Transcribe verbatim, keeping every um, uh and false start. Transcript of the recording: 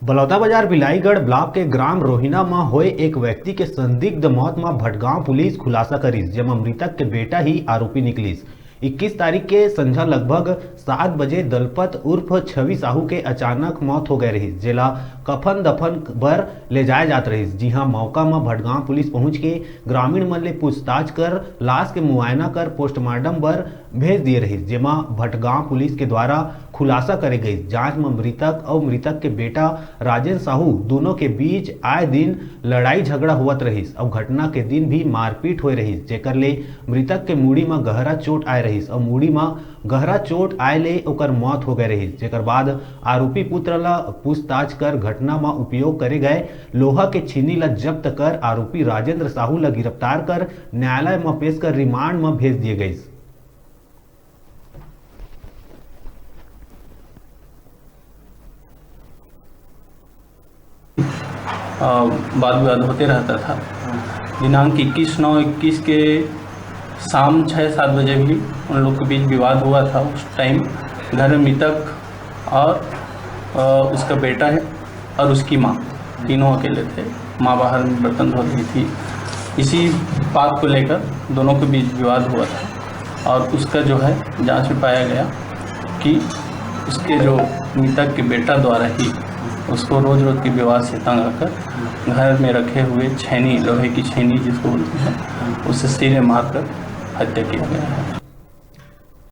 Baloda Bazar Bilaigarh block के ग्राम रोहिना म होए एक व्यक्ति के संदिग्ध मौत म भटगांव पुलिस खुलासा करिस, जेमा मृतक के बेटा ही आरोपी निकलिस। इक्कीस तारीख के संझा लगभग सात बजे दलपत उर्फ छवि साहू के अचानक मौत हो गए रहिस, जेला कफन दफन बर ले जाए जात रहिस। जिहां मौका म भटगांव पुलिस पहुंच के ग्रामीण मन ले पूछताछ कर लाश के मुआयना कर पोस्टमार्टम बर भेज दिए रहिस, जेमा भटगांव पुलिस के द्वारा खुलासा करे गइस। जांच म मृतक अउ मृतक के बेटा राजेंद्र साहू दोनों के बीच आए दिन लड़ाई झगड़ा होवत रहिस अउ घटना के दिन भी मारपीट होए रहिस, जेकर ले मृतक के मुड़ी म गहरा चोट आए रहिस अउ मुड़ी म गहरा चोट आए ले ओकर मौत हो गए रहिस। जेकर बाद आरोपी पुत्र ल पूछताछ कर घटना म उपयोग करे गए लोहा के छीनी ल जब्त कर आरोपी राजेंद्र साहू ल गिरफ्तार कर न्यायालय म पेश कर रिमांड म भेज दिए गइस। अ, वाद विवाद होते रहता था। दिनांक इक्कीस नौ इक्कीस के शाम छः सात बजे भी उन लोग के बीच विवाद हुआ था। उस टाइम घर में मृतक और, अ, उसका बेटा है और उसकी माँ, तीनों अकेले थे। माँ बाहर में बर्तन धो रही थी। इसी बात को लेकर दोनों के बीच विवाद हुआ था और उसका जो है जांच में पाया गया कि उसके जो मृतक के बेटा द्वारा ही उसको रोज रोज के विवाद से तंग आकर घर में रखे हुए छैनी, लोहे की छैनी जिसको बोलते हैं, उसे सिरे मारकर हत्या किया गया है।